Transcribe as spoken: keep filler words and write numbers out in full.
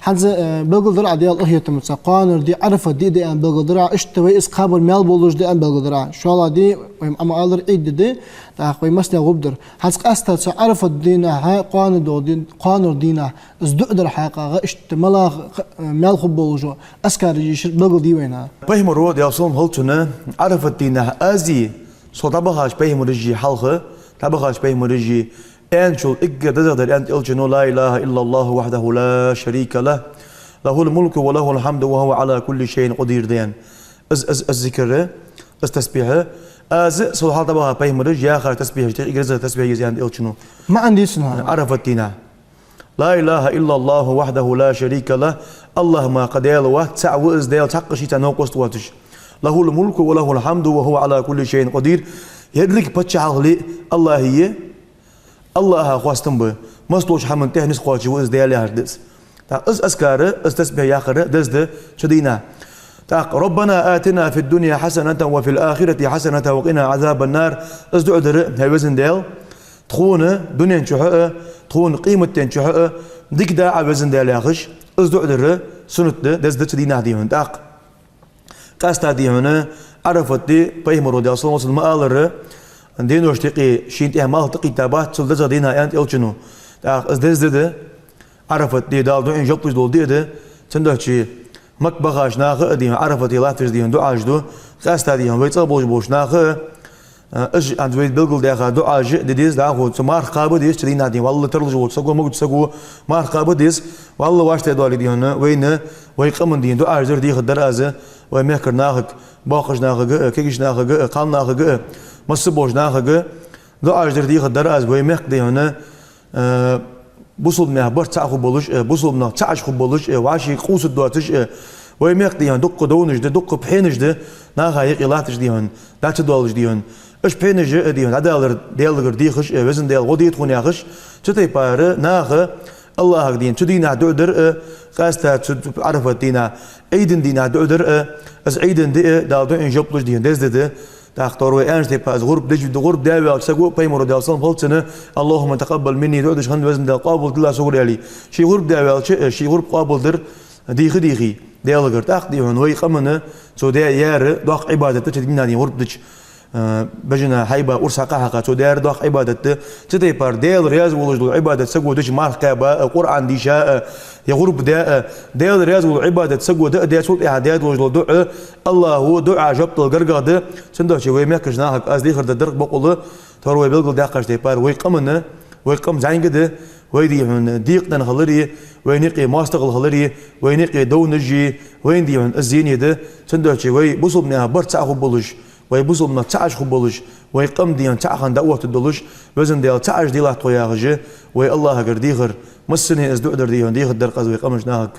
ХӀанз, э, белгалдир Ӏа Даьла къахетамца, кхоанара ди Ӏарафат ди да аьнна белгалдир Ӏа, иштта вай из кхабар маьл болаш да аьнна белгалдир Ӏа. ШоллагӀа ди, вай ма аллара, Ӏид ди да, тӀаккха вай массанена гӀурба дар. ХӀанз къаьстта цу Ӏарафат дийнахьа, кхоана доагӀа ди-, кхоанара дийнахьа, из дуӀа дар хьакъехьа, иштта малагӀа, э, маьл хургболаш, азкараш йийшар белгалде вайна. Пайхамара, Даьла салам хилда цунна, Ӏарафат дийнахьа аз, со дӀабахача пайхамараши хьалха, дӀабахача пайхамараши аьнначул эггара дезагӀдар аьннад Элчано: لا إله إلا الله وحده لا شريك له، له الملك وله الحمد وهو على كل شيء قدير, да аьнна. Из, из, из зикар, из тасбихь, аз а, сол хьалха дӀабаха пайхамараш яхача тасбихьашта юкъе эггара дезагӀа тасбихь я из, аьннад Элчано. МаӀан дийцад хьона. Ӏарафат дийнахьа. لا إله إلا الله وحده لا شريك له. АллахӀ мара кхы Даьла вац, цаӀ ва из Даьла, цхьаккха шийца новкъост воацаш. له الملك وله الحمد وهو على كل شيء قدير. Еррига паччахьалкхе а АллахӀа я, АллахӀа хоастам ба, массадолча хӀаман тӀехьа низ кхоачаш ва из Даьла яхар да из. ТӀаккха из азкар, из тасбихь яккхар деза да цу дийнахьа. ТӀаккха: ربنا آتنا في الدنيا حسنة وفي الآخرة حسنة وقنا عذاب النار. Из дуӀа дар: хӀай везан Даьла, тхона дунен чухь а, тхона къематден чухь а дика да Ӏа, везан Даьла, яхаш, из дуӀа дар суннат да, деза да цу дийнахьа, дий хьона. ТӀаккха къаьстта, дий хьона, Ӏарафат ди, пайхамара, Даьла салам хилда цунна, ма аллара, деношта юкъе шийна тӀехьа малх тӀакхийттабац, цул дезагӀа дийнахьа, аьннад Элчано. ТӀаккха из деза ди да, Ӏарафат ди, Дала дуӀайна жоп луш дола ди а да, цудухьа Макка бахача наха а, дий хьона, Ӏарафате латташ, дий хьона, дуӀаш ду, къаьстта, дий хьона, вай цӀагӀа болаш болча наха а, а, уж, хӀанз вай белгалдаьха дуӀаш а де деза, дӀахо цу марха кхаба деза цу дийнахьа, дий хьона, валла тарлуш волча саго, могача саго марха кхаба деза, валла вӀаштӀехьадоале, дий хьона, вайна вай къаман, дий хьона, дуӀаш дар дехаргдар аз, вай мехкарча нахага, боккхийча нахага а, кегийча нахага а, кхалнахага а, масса болча нахага дуӀаш дар дехаргдар аз, вай мехка, дий хьона, э, бусалба нах барт цхьа хургболаш а, бусалба нах цхьаь хургболаш а, вӀаший къувсаргдоацаш а, вай мехка, дий хьона, дуккха довнаш да, дуккха пхьенаш да, наха юкъе латташ, дий хьона, дӀа ца доалаш, дий хьона. Уж пхьенаш а, дий хьона, дӀадалар Даьлагара дехаш а, везан Даьла, гӀо де тхона, яхаш, цу тайпара наха АллахӀага, дий хьона, цу дийнахьа дуӀа дар а, къаьстта цу Ӏарафат дийнахьа, Ӏида дийнахьа дуӀа дар а, из Ӏида ди а Дала дуӀайна жоп луш, дий хьона, деза ди да. ТӀаккха тхьовра вай аьннача тайпара из гӀурба деш, гӀурба даь ваьлча саго, пайхамара, Даьла салам хилда цунна: اللهم تقبل مني, дуӀа деш хинна, везан Даьла, къоабалдилла согара, аьле, ший гӀурба даь ваьлча а, ший гӀурба къоабалдар дийха-дийхе Даьлагара. ТӀаккха, дий хьона, вай къаман цо даь яр доккха Ӏибадат да, цу дийнахьа, дий хьона, гӀурба дича, э, бежана хьайба, урс хьакха-хьакха цо даь яр доккха Ӏибадат да. Цу тайпара Даьла раьза волаш дола Ӏибадат саго дича, марха кхаьба а, Къуръан дийша а, е гӀурба даь а, Даьла раьза вола Ӏибадат саго даь а, даь, цул тӀехьа даь долаш дола дуӀа, АллахӀа дуӀа жоп дала гаргагӀа да. Цудухьа вай мехкарча нахага аз дехар дар дар бокъонца, тхьовра вай белгалдаьккхача тайпара, вай къаман, вай къам зӀамига да, вай, дий хьона, декъаденна хилари, вайна юкъе моастагӀал хилари, вайна юкъе довнаши, вайна, дий хьона, из зене да. Цудухьа вай бусалба наха барт цхьа хургболаш, вай бусалба нах цхьаь хургболаш, вай къам, дий хьона, цхьа хинна дӀаоттаргдолаш, везан Даьла, цхьаь делахь тхо, яхаш, вай АллахӀагара дехар, массане из дуӀа дар, дий хьона, дехаргдар аз вай къаман нахага.